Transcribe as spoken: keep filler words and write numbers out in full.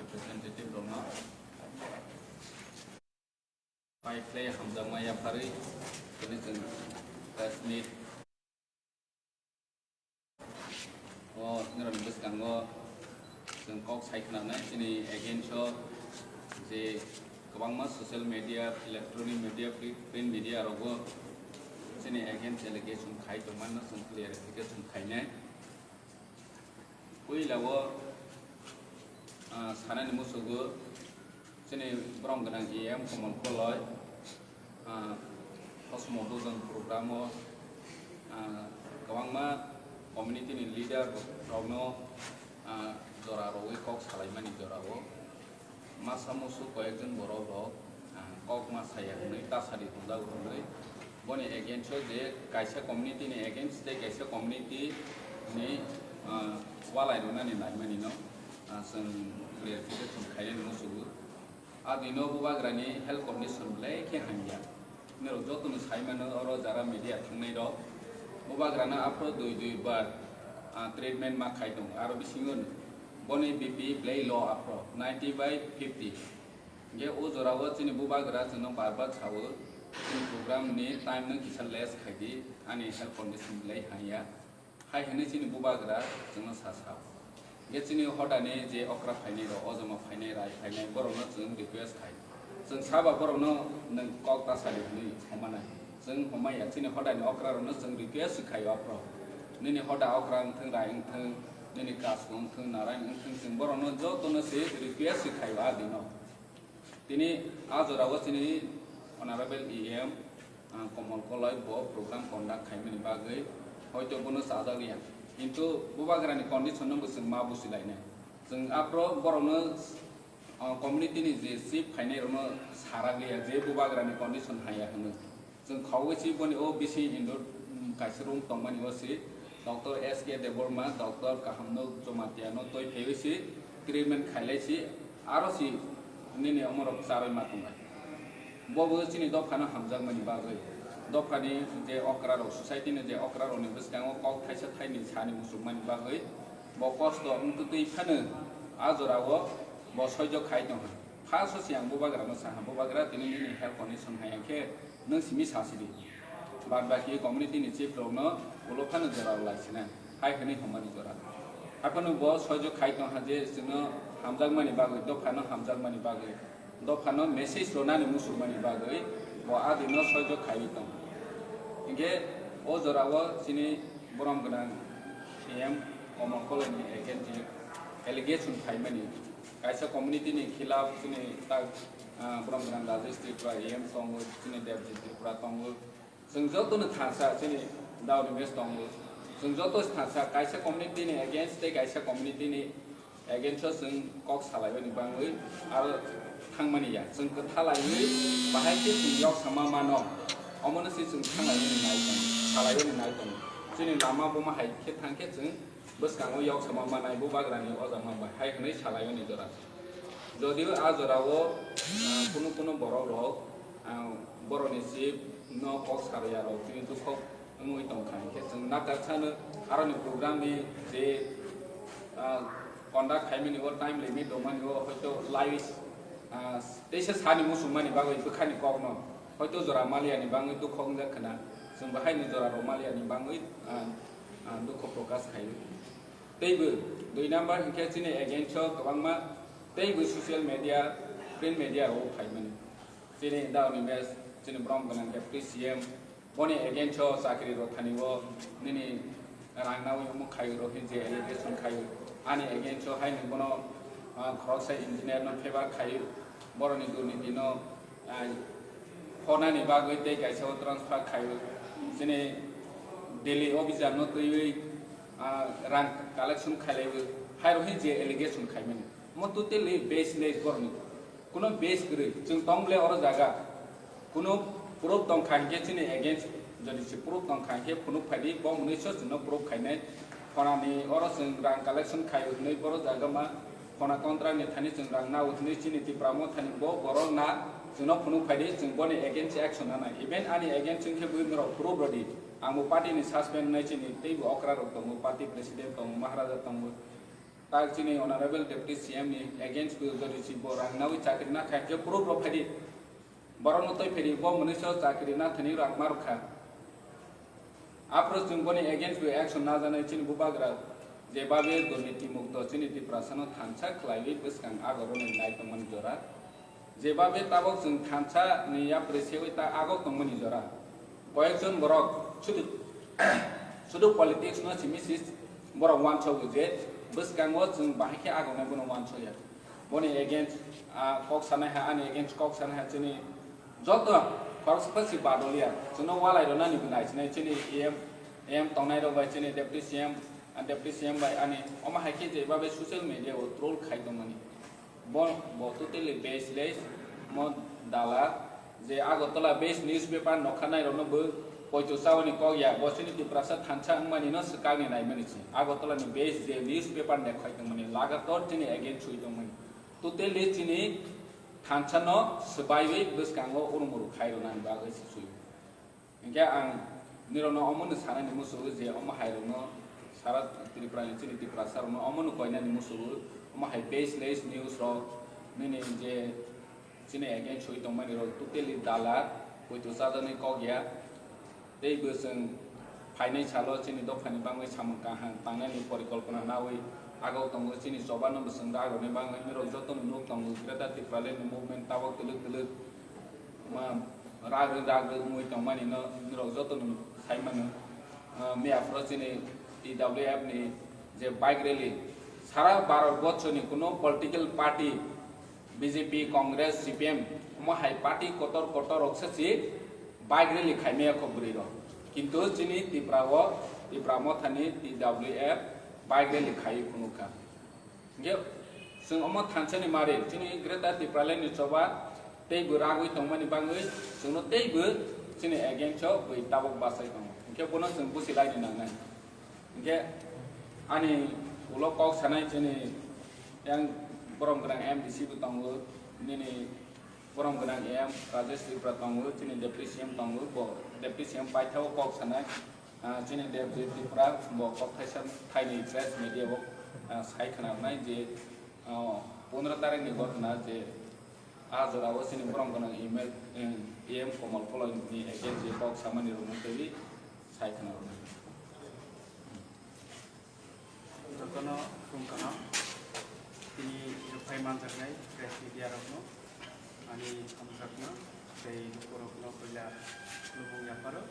Representative rokno pai khlai hamjakma yapharwi tini chwng press meet o norokni bwskango chwng kok sai khwnanai chini against o je kwbangma social media, electronic media, print media rogo chini against allegation khai tongmano chwng clarification khainai. Puila o, ah, sanani musugo chini borom gwnang E M Komol Koloi, ah, Hosmo Bujong program o, ah, kwbangma community ni leader rokno, ah, jora rwwi kok salaimani jora o. Masa musu koyekjon borok rok, ah, kok ma saya hwnwi ta sadi hwnjago hwnwi boni against o je kaisa community ni against tei kaisa community ni, ah, walai rwnani naimani no, ah, chwng clarification khainani musugo. Adino bubagrani health condition belai khe hamya. Norok jotono sai mano, oro jara media thangnai rok bubagrano aphro dui dui bar, ah, treatment ma khai tongo. Aro bisingo boni B P belai low aphro, ninety by fifty. Hingke o jora o chini bubagra chwngno bar bar sao, chini program ni time no kisa less khai di, ani health condition belai hamya. Hai hwnwi chini bubagra chwngno sa sao. Hingke chini hodani je okra phainai rok, ojoma phainai, rai phainai, borokno chwng request khai. Chwng saba borokno nwng kok ta sadi hwnwi homanai. Chwng homaya, chini hodani okra rokno chwng request khai o aphro. Nini hoda okra wngthwng, rai wngthwng, nini kasku wngthwng, narai wngthwng, chwng borokno jotono se request khai o a dino. Tini a jora o chini Honorable E M, ah, Komol Koloi bo program conduct khaimani bagwi hoito bono chajak ya. Kintu bubagrani condition no bo chwng ma busi lainai. Chwng aphro borokno, ah, community ni je chief khainai rokno sarak ya je bubagrani condition haya hwnwi. Chwng khogwi si boni o bisi indoor, mm, kaisa room tongmani o si Doctor S K Debbarma, Doctor Kahamno Jamatia no twi phaiwi si treatment khailai si aro si nini omorok charwi ma tongnai. Bo bo chini dophano hamjakmani bagwi, dophani je okra rok, society ni je okra rokni bwskango kok thaisa thaini sani muchungmani bagwi bo kosto wngtwi phano a jora o bo soijo khai tongkha. First o se ang bubagrano saha, "Bubagra, tini nini health condition hai khe nwng simi sa sidi." Bad baki community ni chief rokno ulo phano jora lai sina, hai hwnwi homani jora. Haphano bo soijo khai tongha je chwngno hamjakmani bagwi, dophano hamjakmani bagwi, dophano message rwnani muchungmani bagwi bo a dino soijo khaiwi tong. Hinkhe o jora o chini borom gwnang E M Komol Koloi ni against je allegation khaimani, kaisa community ni khilaf chini tak, ah, borom gwnang Rajesh Tripura E M tongo, chini Debjit Tripura tongo. Chwng joto no thansa chini Daoni Mech tongo. Chwng joto thansa kaisa community ni against tei kaisa community ni against o chwng kok salaimani bagwi aro thangmani ya. Chwng kwtha laiwi bahai khe chwng yok sama mano. Omono se chwng thanglaimani nai tongo, salaimani nai tongo. Chini lama buma hai khe thang khe chwng bwskango yok sama manai bubagrani ojama bai hai hwnwi salaimani jora. Jodio a jorao, ah, kunu kunu borok rok, ah, borokni chief no kok sarya rok chini dukhok wngwi tongkha, hinkhe chwng nakar sano aroni program ni je, ah, conduct khaimani o time limit tongmani o hoito lai, ah, teisa sani muchungmani bagwi bwkhani kokno hoito jora maliani bagwi dukhok wngjak khna, chwng bahaini jora rok maliani bagwi, ah, ah, dukho prokash khaio. Teibo dui number hinkhe chini against o kwbangma teibo social media, print media o phaimani. Chini Daoni Mech, chini borom gwnang Deputy C M, boni against o chakri rok thani o nini rang nawi omo khaio rok hinwi je allegation khaio. Ani against o haino bono, ah, khoroksa engineer no favor khaio. Boroni durniti no, ah, khonani bagwi tei kaisa o transfer khaio. Chini Delhi officer no twiwi, ah, rang collection khailaiwi. Hai rok hinwi je allegation khaimani. Omo totally baseless boroni. Kuno base kwrwi. Chwng tong ble oro jaga. Kuno proof tong kha hinkhe chini against, jodi se proof tong kha hinkhe phunuk phai di, bo mwnwi so chwngno proof khainai. Phonani oro chwng rang collection khai hwnwi boro jaga ma phona contract ni thani chwng rang nao hwnwi chini Tipra Motha ni bo borok na chwngno phunuk phai di, chwng boni against action nanai. Even ani against wngkhe bui norok proof rw di. Ang bo party ni suspend wngnai chini teibo okra rok tongo, party president tongo, Maharaja tongo. Tak chini Honorable Deputy C M ni against bo jodi si bo rang nawi chakri na khai je proof rok phaidi. Borok no twi phaidi bo mwnwi so chakri na thani rang ma rwkha. Aphuru chwng boni against bo action na janai chini bubagra je babe durniti mukto chini Tiprasa no thansa khlaiwi bwskang agoro ni nai tongmani jora. Jeba be tabok chwng thansa ni yapri sewi ta agok tongmani jora. Koyekjon borok sudu, sudu politics no simi si borok uansogo je bwskango chwng bahai khe agoknai bono uansokya. Boni against, ah, kok sanai ha, ani against kok sanai ha chini joto khoroksa si badoliya. Chwngno walai rwnani bo naisinai chini A M, A M tongnai rok bai chini Deputy C M, ah, Deputy C M bai ani omo hai khe jeba be social media o troll khai tongmani. Bo, bo totally baseless, mo dala, je Agartala based newspaper nokha nai rokno bo poito chawani kok ya, bo chini Tiprasa thansa wngmani no swkang ni naimani se. Agartala ni based je newspaper nekhai tongmani, lagator chini against sui tongmani. Totally chini thansa no swbaiwi bwskango urumuru khai rwnani bagwi se sui. Hinkhe ang nirokno omono sanani musugo je omo hai rokno sara Tripura ni chini Tiprasa rokno omono koinani musugo, omo hai baseless news rok nini je chini against soi tongmani rok totally dala, poito chajaknai kok ya. Tei bo chwng phainai salo chini dophani bangwi samung kaham tangnani porikolpona nawi agok tongo, chini choba no bo chwng rak rwni bangwi nirok jotono nuk tongo Greater Tipraland ni movement tabok twlwk twlwk ma ragwi ragwi wngwi tongmani no norok joto no sai mano. Ah, miya phoro chini T W F ni je bike rally sara Bharat borso ni kuno political party B J P, Congress, C P M omo hai party kotor kotor rok se si bike rally khai maya kho bwrwi rok, kintu chini Tripura o Tipra Motha ni T W F bike rally khai phunukha. Hinkhe chwng omo thansa ni mari chini Greater Tipraland ni choba tei bo ragwi tongmani bangwi chwngno tei bo chini against o bwi tabok bachai tongo. Hinkhe bono chwng busi laini nangnai. Hinkhe ani ulo kok sanai chini yang borom gwnang M D C bo tongo, nini borom gwnang M Rajesh Tripura tongo, chini Deputy C M tongo, bo Deputy C M paithao kok sanai. Ah, chini Deputy Tripura bo kok thaisa thaini press media bo, ah, sai khwnarnai je, ah, pondro tarikh ni ghotona je ah jora o chini borom gwnang email, em, E M Komal Koloi ni against je kok samani rokno twi sai khwnarnai. Jotono khum kaham tini rwphai manjaknai press media rokno ani hamjakma tei lukurokno puila khulumung yapharo.